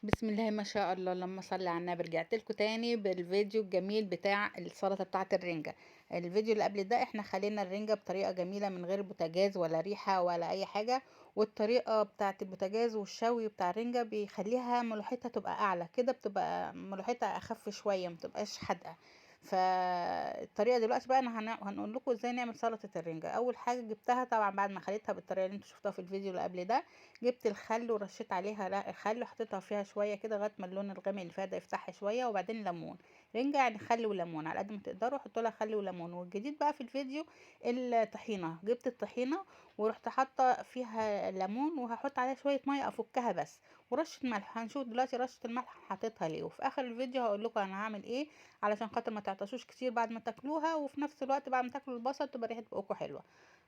بسم الله ما شاء الله، اللهم صل على النبي. رجعت لكم تاني بالفيديو الجميل بتاع السلطة بتاعه الرنجه. الفيديو اللي قبل ده احنا خلينا الرنجه بطريقة جميلة من غير بوتاجاز ولا ريحه ولا اي حاجة، والطريقة بتاعه البوتاجاز والشوي بتاع الرنجه بيخليها ملوحتها تبقى اعلى كده، بتبقى ملوحتها اخف شوية، ما تبقاش حادقه. فالطريقه دلوقتي بقى انا هنقول لكم ازاي نعمل سلطة الرنجه. اول حاجة جبتها طبعا بعد ما خليتها بالطريقة اللي انتوا شفتوها في الفيديو اللي قبل ده، جبت الخل ورشيت عليها خل وحطيتها فيها شوية كده لغاية ما اللون الغامق اللي فيها ده يفتحها شوية، وبعدين ليمون. رنجه يعني خل وليمون على قد ما تقدروا، حطوا لها خل وليمون. والجديد بقى في الفيديو الطحينه، جبت الطحينه ورحت حاطه فيها ليمون وهحط عليها شوية مية افكها بس، ورشه ملح. هنشوف دلوقتي رشه الملح حطيتها ليه، وفي اخر الفيديو هقول لكم انا هعمل ايه علشان خاطر ما تعطشوش كتير بعد ما تاكلوها، وفي نفس الوقت بعد ما تاكلوا البصل تبقى ريحه بقكم حلوة.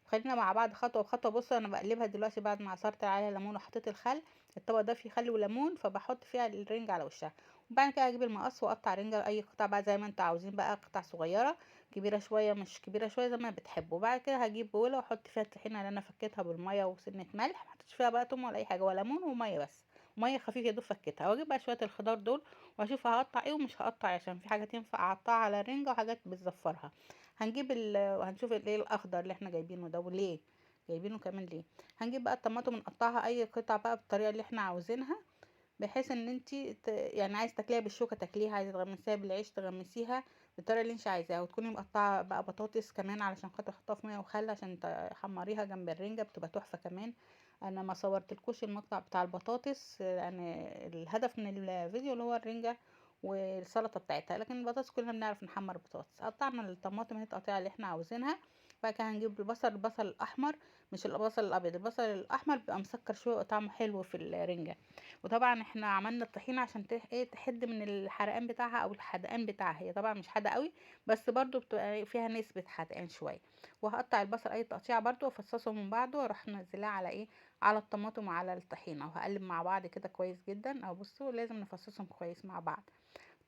خلينا مع بعض خطوة بخطوة. بصوا انا بقلبها دلوقتي بعد ما عصرت عليها ليمون وحطيت الخل، الطبق ده فيه خل وليمون فبحط فيها الرنجة على وشها. وبعد كده اجيب المقص واقطع رنجة اي قطع بقى زي ما انتوا عاوزين، بقى قطع صغيرة كبيرة شوية مش كبيرة شوية زي ما بتحبوا. وبعد كده هجيب بوله واحط فيها الطحينه اللي انا فكيتها بالمية وسنة ملح، ما حطيتش فيها بقى توم ولا اي حاجة ولا ليمون ومية بس، مية خفيفة يا دوب فكيتها. واجيب بقى شوية الخضار دول واشوف هقطع ايه ومش هقطع، عشان في حاجات ينفع اقطعها على الرنجه وحاجات بتزفرها. هنجيب وهنشوف الايه الاخضر اللي احنا جايبينه ده وليه جايبينه كمان ليه. هنجيب بقى الطماطم نقطعها اي قطع بقى بالطريقة اللي احنا عاوزينها، بحيث ان انتي يعني عايز تاكليها بالشوكة تاكليها، عايزه تغمسيها بالعيش تغمسيها بالطريقة اللي انت عايزاها. وتكوني مقطعه بقى بطاطس كمان علشان خاطر تحطها في مية وخل عشان تحمريها جنب الرنجه، بتبقى تحفة كمان. انا ما صورتلكوش المقطع بتاع البطاطس لان الهدف من الفيديو اللي هو الرنجه والسلطة بتاعتها، لكن البطاطس كلنا بنعرف نحمر بطاطس. قطعنا الطماطم هي التقطيعه اللي احنا عاوزينها. بعد كده هنجيب البصل، البصل الاحمر مش البصل الابيض، البصل الاحمر بيبقى مسكر شوية وطعمه حلو في الرنجه. وطبعا احنا عملنا الطحينه عشان ايه تحد من الحرقان بتاعها او الحدقان بتاعها، هي طبعا مش حادقه قوي بس برضو بتبقى فيها نسبه حدقان شوية. وهقطع البصل اي تقطيع برضو وافصصه من بعضه واروح منزلاه على ايه، على الطماطم وعلى الطحينه، وهقلب مع بعض كده كويس جدا. او بصوا لازم نفصصهم كويس مع بعض.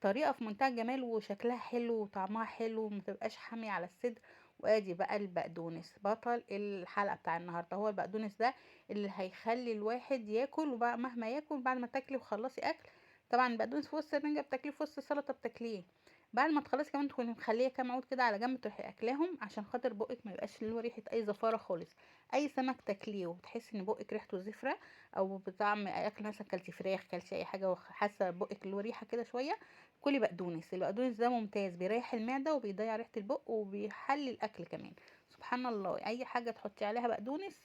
طريقه في منتهى الجمال وشكلها حلو وطعمها حلو وما تبقاش حامية على الصدر. وادي بقى البقدونس بطل الحلقة بتاع النهارده، هو البقدونس ده اللي هيخلي الواحد ياكل، وبقى مهما ياكل بعد ما تاكلي وخلصي اكل. طبعا البقدونس في وسط الرنجه بتاكليه، في وسط السلطة بتاكليه، بعد ما تخلصي كمان تكوني مخليه كام عود كده على جنب تروحي اكلاهم عشان خاطر بقك ما يبقاش له ريحه اي زفاره خالص. اي سمك تاكليه وتحسي ان بقك ريحته زفره او بطعم اكل، مثلا كلتي فراخ كلتي اي حاجة وحاسه بقك له ريحه كده شوية، كلي بقدونس. البقدونس ده ممتاز، بيريح المعدة وبيضيع ريحه البق وبيحلي الاكل كمان. سبحان الله، اي حاجة تحطي عليها بقدونس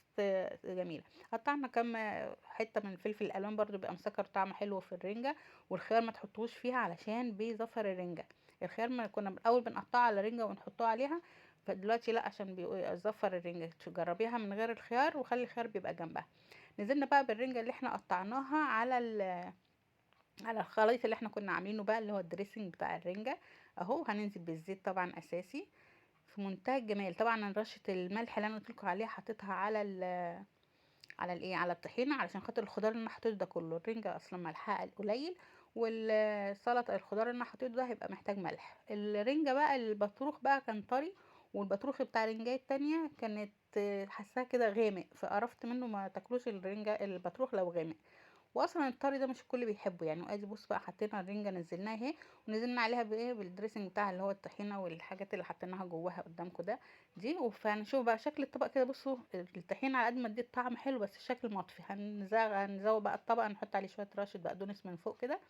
جميلة. قطعنا كام حتة من الفلفل الالوان برضو بيبقى مسكر طعمه حلو في الرنجه. والخيار ما تحطوش فيها علشان بيزفر الرنجه. الخيار ما كنا الاول بنقطعه على رنجه ونحطه عليها، فدلوقتي لا عشان بيزفر الرنجه. تجربيها من غير الخيار وخلي الخيار بيبقى جنبها. نزلنا بقى بالرنجه اللي احنا قطعناها على الخليط اللي احنا كنا عاملينه بقى اللي هو ال dressing بتاع الرنجه اهو. هننزل بالزيت طبعا اساسي في منتهى الجمال. طبعا رشه الملح اللي انا قلت لكم عليها حطيتها على على الايه، على الطحينه علشان خاطر الخضار اللي انا حطيته ده كله. الرنجه اصلا ملحها قليل، والسلطة الخضار اللي انا حطيته ده هيبقى محتاج ملح. الرنجه بقى البطروخ بقى كان طري، والبطروخ بتاع الرنجايه التانية كانت حاساه كده غامق، فقرفت منه. ما تاكلوش الرنجه البطروخ لو غامق، واصلا الطري ده مش الكل بيحبه يعني. وادي بص بقى حطينا الرنجه نزلناها اهي، ونزلنا عليها بايه، بال dressing بتاعها اللي هو الطحينه والحاجات اللي حطيناها جواها قدامكم ده دي. فهنشوف بقى شكل الطبق كده. بصوا الطحينه على قد ما اديت طعم حلو بس الشكل مطفي. هنزود بقى الطبق، نحط عليه شوية رشه بقدونس من فوق كده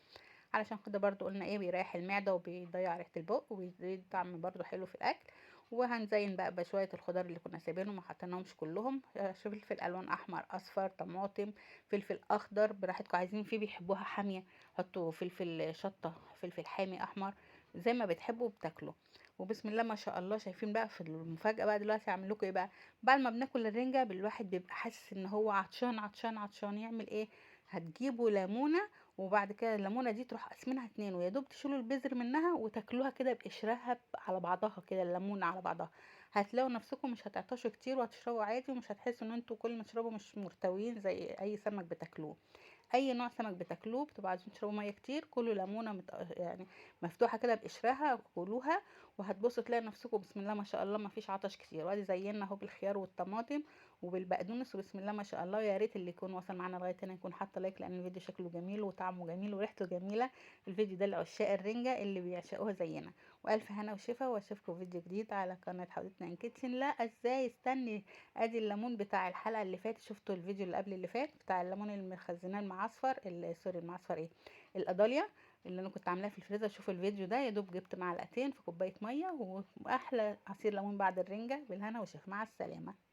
علشان كده برضو قلنا ايه، بيريح المعدة وبيضيع ريحه البق وبيدي طعم برضو حلو في الاكل. وهنزين بقى بشوية الخضار اللي كنا سايبينهم ما حطيناهمش كلهم، فلفل الوان احمر اصفر طماطم فلفل اخضر براحتكم، عايزين فيه بيحبوها حامية حطوا فلفل شطه فلفل حامي احمر زي ما بتحبوا بتاكلوا. وبسم الله ما شاء الله. شايفين بقى في المفاجاة بقى دلوقتي هعمل لكم ايه بقى. بعد ما بناكل الرنجه الواحد بيبقى حاسس ان هو عطشان عطشان عطشان، يعمل ايه؟ هتجيبوا ليمونه، وبعد كده الليمونه دي تروح قاسمينها اتنين، ويا دوب تشيلوا البذر منها وتاكلوها كده بقشرها على بعضها كده، الليمونه على بعضها. هتلاقوا نفسكم مش هتعطشوا كتير وهتشربوا عادي، ومش هتحسوا ان انتوا كل ما تشربوا مش مرتويين زي اي سمك بتاكلوه. اي نوع سمك بتاكلوه بتبقوا عايزين تشربوا مية كتير، كلوا ليمونه يعني مفتوحة كده بقشرها كلوها، وهتبصوا تلاقي نفسكم بسم الله ما شاء الله ما فيش عطش كتير. وادي زينا اهو بالخيار والطماطم، وبالبقدونس، وبسم الله ما شاء الله. يا ريت اللي يكون وصل معانا لغاية هنا يكون حاطه like، لان الفيديو شكله جميل وطعمه جميل وريحته جميلة. الفيديو ده لعشاق الرنجه اللي بيعشقوها زينا. والف هنا وشفا، واشوفكم في فيديو جديد على قناة حواديتنا in kitchen. لا ازاي، استني، ادي الليمون بتاع الحلقة اللي فاتت، شفتوا الفيديو اللي قبل اللي فات بتاع الليمون اللي مخزناه المعصفر، sorry المعصفر ايه، القضاليا اللي انا كنت عاملاه في الفريزر. شوفوا الفيديو ده، يا دوب جبت معلقتين في كوباية مية، واحلى عصير ليمون بعد الرنجه. بالهنا والشفا، مع السلامة.